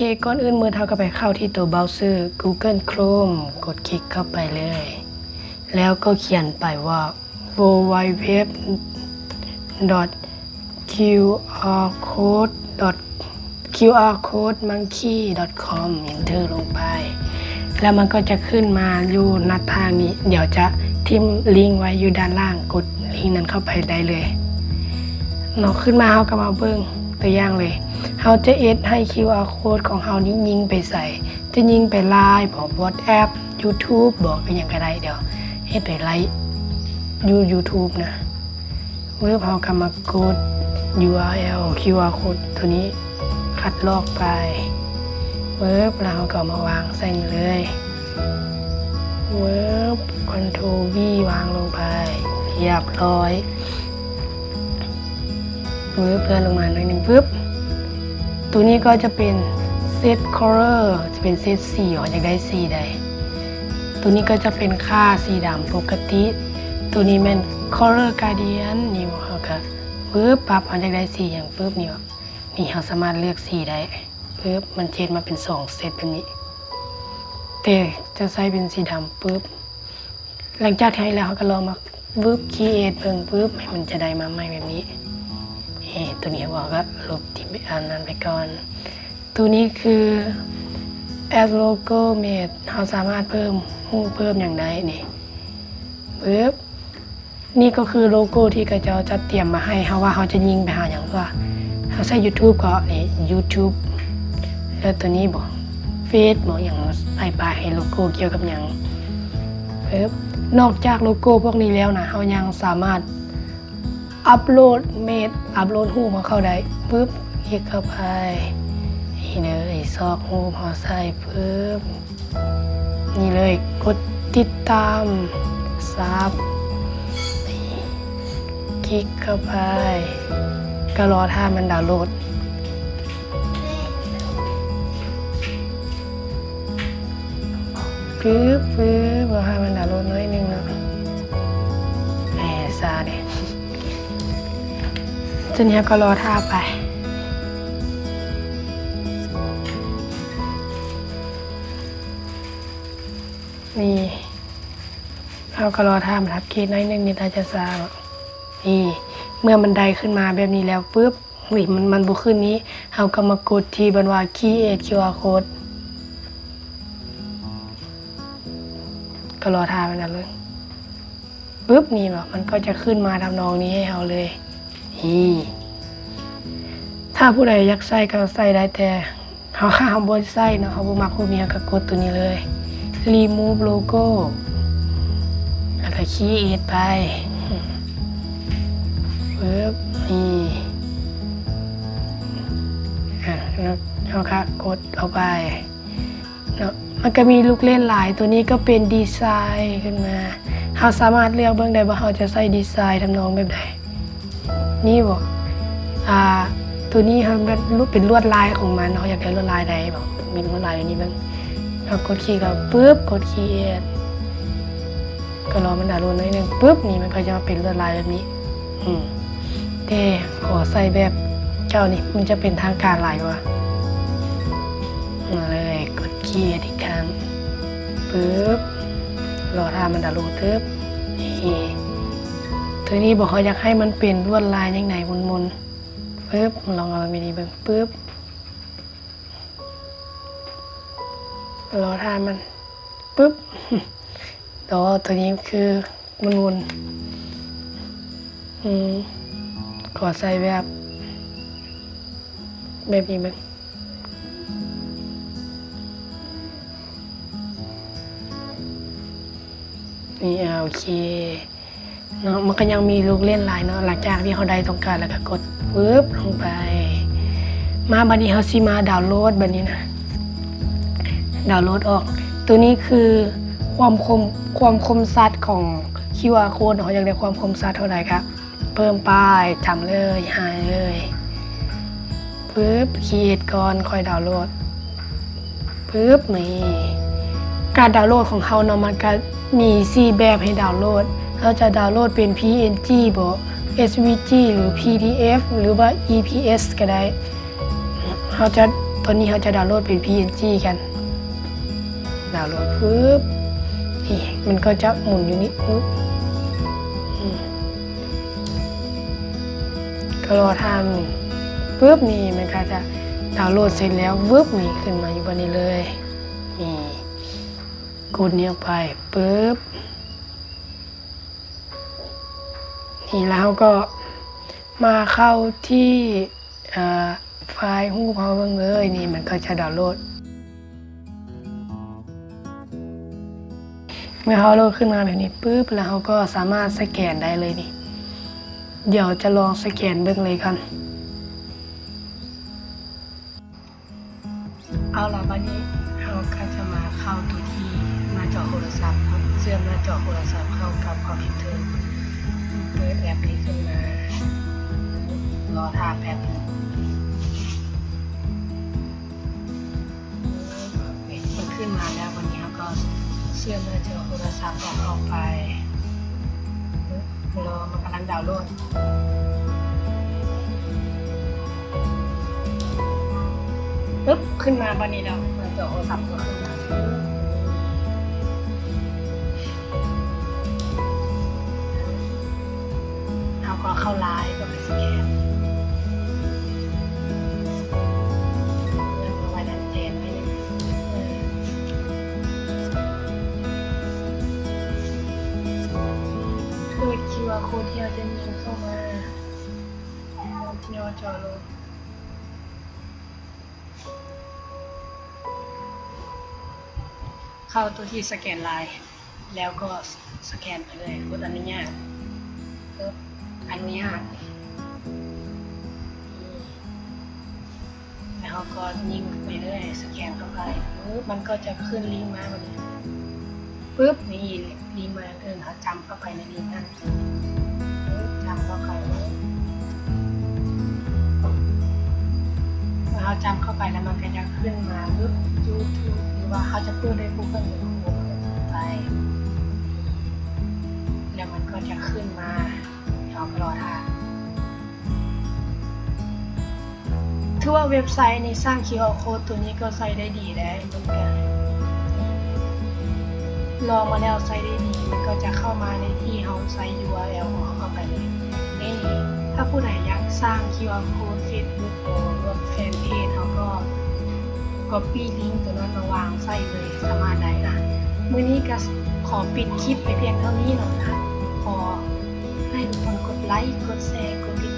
ເຄ ກ່ອນອື່ນໝົດເຮົາກໍໄປເຂົ້າທີ່ໂຕເບົາເຊີ Google Chrome ກົດຄລິກເຂົ້າໄປເລີຍ ແລ້ວກໍຂຽນໄປວ່າ www.qrcode.qrcodemonkey.com Enter ລົງໄປ ແລ້ວມັນກໍຈະຂຶ້ນມາຢູ່ໜ້າຕ່າງນີ້ ດຽວຈະຖິ້ມລິ້ງໄວ້ຢູ່ດ້ານລ່າງ ກົດລິ້ງນັ້ນເຂົ້າໄປໄດ້ເລີຍເນາະ. ຂຶ້ນມາເຮົາກໍມາເບິ່ງຕົວຢ່າງເລີຍ ເຮົາຈະເຮັດໃຫ້ QR Code ຂອງເຮົານີ້ຍິງໄປໃສ ຈະຍິງໄປ Line ບໍ WhatsApp YouTube ບໍ ອີ່ຫຍັງກໍໄດ້ ດຽວເຮັດໄປໄລຢູ່ YouTube ນະ ວຶບ ເຮົາກໍມາກົດ URL QR Code ໂຕນີ້ ຄັດລອກໄປ ວຶບ ແລ້ວເຮົາກໍເອົາມາວາງໃສ່ນີ້ເລີຍ ວຶບ Ctrl V ວາງລົງໄປ ຮຽບຮ້ອຍ. ວຶບ ເລື່ອນລົງມາໜ້ອຍໜຶ່ງ ວຶບ ໂຕນີ້ກໍຈະເປັນເຊັດ color ຈະເປັນເຊັດສີ ເຮົາຢາກໄດ້ສີໃດ ໂຕນີ້ກໍຈະເປັນຄ່າສີດຳປົກກະຕິ ໂຕນີ້ແມ່ນ color gradient ນີ້ ເຮົາກໍ ວຶບ ປັບ ເຮົາຢາກໄດ້ສີຫຍັງ ວຶບ ນີ້ ນີ້ ເຮົາສາມາດເລືອກສີໄດ້ ວຶບ ມັນຈະເຮັດມາເປັນສອງເຊັດແບບນີ້ ແຕ່ຈະໃຊ້ເປັນສີດຳ ວຶບ ຫຼັງຈາກທີ່ເຮັດແລ້ວ ເຮົາກໍລອງມາວຶບ create ເບິ່ງ ວຶບ ໃຫ້ມັນຈະໄດ້ມາໃໝ່ແບບນີ້ ເອີ ໂຕນີ້ເຮົາກໍລົບຖິ້ມໄປ ອັນນັ້ນໄປກ່ອນ ໂຕນີ້ຄື add logo made ເຮົາສາມາດເພີ່ມຮູບເພີ່ມຫຍັງໄດ້ນີ້ ວຶບ ນີ້ກໍຄືໂລໂກ້ທີ່ເຂົາເຈົ້າຈັດຕຽມມາໃຫ້ເຮົາວ່າເຮົາຈະຍິງໄປຫາຫຍັງ ວ່າເຮົາໃຊ້ YouTube ກໍນີ້ YouTube ແລ້ວໂຕນີ້ບໍ Face ບໍ ຫຍັງ ໃສ່ໄປໃຫ້ໂລໂກ້ກ່ຽວກັບຫຍັງ ປຶບ ນອກຈາກໂລໂກ້ພວກນີ້ແລ້ວນະ ເຮົາຍັງສາມາດ upload made upload ຮູບເຮົາເຂົ້າໄດ້ ປຶບ ຄລິກເຂົ້າໄປ ນີ້ເລີຍ ຊອກຮູບເຮົາໃສ່ ປຶບ ນີ້ເລີຍ ກົດຕິດຕາມສັບ ນີ້ ຄລິກເຂົ້າໄປ ກໍລໍຖ້າມັນດາວໂຫຼດ ປຶບ ປຶບ ລໍຖ້າມັນດາວໂຫຼດໜ້ອຍໜຶ່ງເນາະ ແໝ ຊ້າເດ ຈະເນຍກໍລໍຖ້າໄປ ນີ້ ເຮົາກໍລໍຖ້າມັນອັບເກຣດໜ້ອຍໜຶ່ງ ນີ້ໜ້າຈະຊ້າເນາະ ນີ້ ເມື່ອມັນໄດ້ຂຶ້ນມາແບບນີ້ແລ້ວ ປຶບ ນີ້ ມັນ ມັນບໍ່ຂຶ້ນນີ້ ເຮົາກໍມາກົດທີ່ບ່ອນວ່າ Create QR Code ກໍລໍຖ້າມັນເອົາເລີຍ ປຶບ ນີ້ເນາະ ມັນກໍຈະຂຶ້ນມາທຳນອງນີ້ໃຫ້ເຮົາເລີຍ ນີ້ ຖ້າຜູ້ໃດຢາກໃສ່ກໍໃສ່ໄດ້ ແຕ່ເຮົາ ເຮົາບໍ່ໃສ່ເນາະ ເຮົາບໍ່ມັກຮູບນີ້ ເຮົາກໍກົດໂຕນີ້ເລີຍ Remove Logo ແລ້ວກໍ Create ໄປ ປຶບ ນີ້ ອາ ເຮົາກໍກົດເຂົ້າໄປ ເນາະ ມັນກໍມີລູກຫຼິ້ນຫຼາຍ ໂຕນີ້ກໍເປັນດີໄຊຂຶ້ນມາ ເຮົາສາມາດເລືອກເບິ່ງໄດ້ວ່າເຮົາຈະໃສ່ດີໄຊທຳນອງແບບໃດ ນີ້ບໍ ອາ ໂຕນີ້ເຮົາແບບເປັນລວດລາຍຂອງມັນ ເຮົາຢາກໄດ້ລວດລາຍໃດບໍ ມີລວດລາຍແບບນີ້ເບິ່ງ ເຮົາກົດຄລິກເອົາ ປຶບ ກົດ Create ກໍລໍມັນດາວໂຫຼດໜ້ອຍໜຶ່ງ ປຶບ ນີ້ມັນກໍຈະມາເປັນລວດລາຍແບບນີ້ ອືມ ແຕ່ຂໍໃສ່ແບບເຈົ້ານີ້ ມັນຈະເປັນທາງການຫຼາຍກວ່າ ມາເລີຍ ກົດ Create ອີກຄັ້ງ ປຶບ ລໍຖ້າມັນດາວໂຫຼດ ປຶບ ນີ້ ໂຕນີ້ບໍ ເຮົາຢາກໃຫ້ມັນເປັນລວດລາຍຫຍັງໃດ ມົນໆ ປຶບ ລອງເອົາແບບນີ້ເບິ່ງ ປຶບ ລໍຖ້າມັນ ປຶບ ໂຕ ໂຕນີ້ຄື ໝຸນໆ ອືມ ຂໍໃສ່ແບບ ແບບນີ້ເບິ່ງ ນີ້ ອາ ໂອເຄ ເນາະ ມັນກໍຍັງມີລູກຫຼິ້ນຫຼາຍເນາະ ຫຼັງຈາກທີ່ເຮົາໄດ້ຕ້ອງການແລ້ວກໍກົດ ປຶບ ລົງໄປ ມາບັດນີ້ເຮົາຊິມາດາວໂຫຼດບັດນີ້ນະ ດາວໂຫຼດອອກ ໂຕນີ້ຄືຄວາມຄົມ ຄວາມຄົມຊັດຂອງ QR Code ເນາະ ເຮົາຢາກໄດ້ຄວາມຄົມຊັດເທົ່າໃດກະເພີ່ມໄປ ຈຳເລີຍ ໃຫ້ເລີຍ ປຶບ Create ກ່ອນ ຄ່ອຍດາວໂຫຼດ ປຶບ ນີ້ ການດາວໂຫຼດຂອງເຮົາເນາະ ມັນກະມີສີ່ແບບໃຫ້ດາວໂຫຼດ ເຮົາຈະດາວໂຫຼດເປັນ PNG ບໍ SVG ຫຼື PDF ຫຼືວ່າ EPS ກໍໄດ້ ເຮົາຈະ ຕອນນີ້ເຮົາຈະດາວໂຫຼດເປັນ ພີເອັນຈີ ກັນ. ດາວໂຫຼດປຶບ ນີ້ມັນກໍຈະໝູນຢູ່ນີ້ປຶບ ອືມ ກໍລໍຖ້າມັນປຶບ ນີ້ມັນກໍຈະດາວໂຫຼດເສັດແລ້ວ ວຶບ ນີ້ຂຶ້ນມາຢູ່ບ່ອນນີ້ເລີຍ. ນີ້ ກົດນີ້ອອກໄປປຶບ ນີ້ ແລ້ວເຮົາກໍມາເຂົ້າທີ່ ເອີ ໄຟລ໌ຮູບເຮົາເບິ່ງເລີຍ. ນີ້ມັນກໍຈະດາວໂຫຼດ ເມື່ອເຮົາໂຫຼດຂຶ້ນມາແບບນີ້ປຶບ ແລ້ວເຮົາກໍສາມາດສະແກນໄດ້ເລີຍນີ້. ດຽວຈະລອງສະແກນເບິ່ງເລີຍກ່ອນ. ເອົາລະ ບາດນີ້ເຮົາກໍຈະມາເຂົ້າໂຕທີ່ໜ້າຈໍໂທລະສັບເນາະ, ເຊື່ອມໜ້າຈໍໂທລະສັບເຂົ້າກັບຄອມພິວເຕີ. ເປີດແອັບນີ້ຂຶ້ນມາ ລໍຖ້າແປັບໜຶ່ງ. ນີ້ ມັນຂຶ້ນມາແລ້ວ, ບາດນີ້ເຮົາກໍເຊື່ອມໜ້າຈໍໂທລະສັບເຂົ້າໄປ. ລໍ ມັນກຳລັງດາວໂຫຼດ. ປຶບ ຂຶ້ນມາບາດນີ້ແລ້ວ ໜ້າຈໍໂທລະສັບກໍຂຶ້ນມາ. ເຮົາກໍເຂົ້າລາຍ ກໍໄປສະແກນ ເອົາໄວ້ນັ້ນແທນໄວ້ໜຶ່ງ. ເປີດຄິວອາໂຄດທີ່ເຮົາຈະຍິງເຂົ້າມາ. ຍໍຈໍໂຫຼດ ເຂົ້າໂຕທີ່ສະແກນລາຍ ແລ້ວກໍສະແກນໄປເລີຍ. ກົດອະນຸຍາດ ກົດອະນຸຍາດ ແລ້ວເຮົາກໍຍິງໄປເລີຍ ສະແກນເຂົ້າໄປ. ປຶບ ມັນກໍຈະຂຶ້ນລິ້ງມາແບບນີ້ ປຶບ ນີ້ລິ້ງມາ. ເອີ ເຮົາຈ້ຳເຂົ້າໄປໃນລິ້ງນັ້ນ ຈ້ຳເຂົ້າໄປ. ເມື່ອເຮົາຈ້ຳເຂົ້າໄປແລ້ວ ມັນກໍຈະຂຶ້ນມາປຶບ ຢູທູບ ຫຼືວ່າເຮົາຈະເປີດດ້ວຍກູເກີນໂຄຣມໄປ ແລ້ວມັນກໍຈະຂຶ້ນມາ. ເຮົາກໍລໍຖ້າ. ຖືວ່າເວັບໄຊນີ້ສ້າງຄິວອາໂຄດໂຕນີ້ກໍໃຊ້ໄດ້ດີແລ້ວ ມັນກໍລອງມາແລ້ວໃຊ້ໄດ້ດີ ມັນກໍຈະເຂົ້າມາໃນທີ່ເຮົາໃສ່ຢູອາແອລຂອງເຮົາເຂົ້າໄປເລີຍ. ນີ້ ຖ້າຜູ້ໃດຢາກສ້າງຄິວອາໂຄດເຟສບຸກ ຫຼືວ່າແຟນເພຈ ເຮົາກໍກັອບປີ້ລິ້ງໂຕນັ້ນມາວາງໃສ່ເລີຍ ສາມາດໄດ້ນະ. ມື້ນີ້ກໍຂໍປິດຄລິບໄປພຽງເທົ່ານີ້ເນາະ ກໍ ໃຫ້ທຸກຄົນກົດໄລ, ກົດແຊ, ກົດຕິດ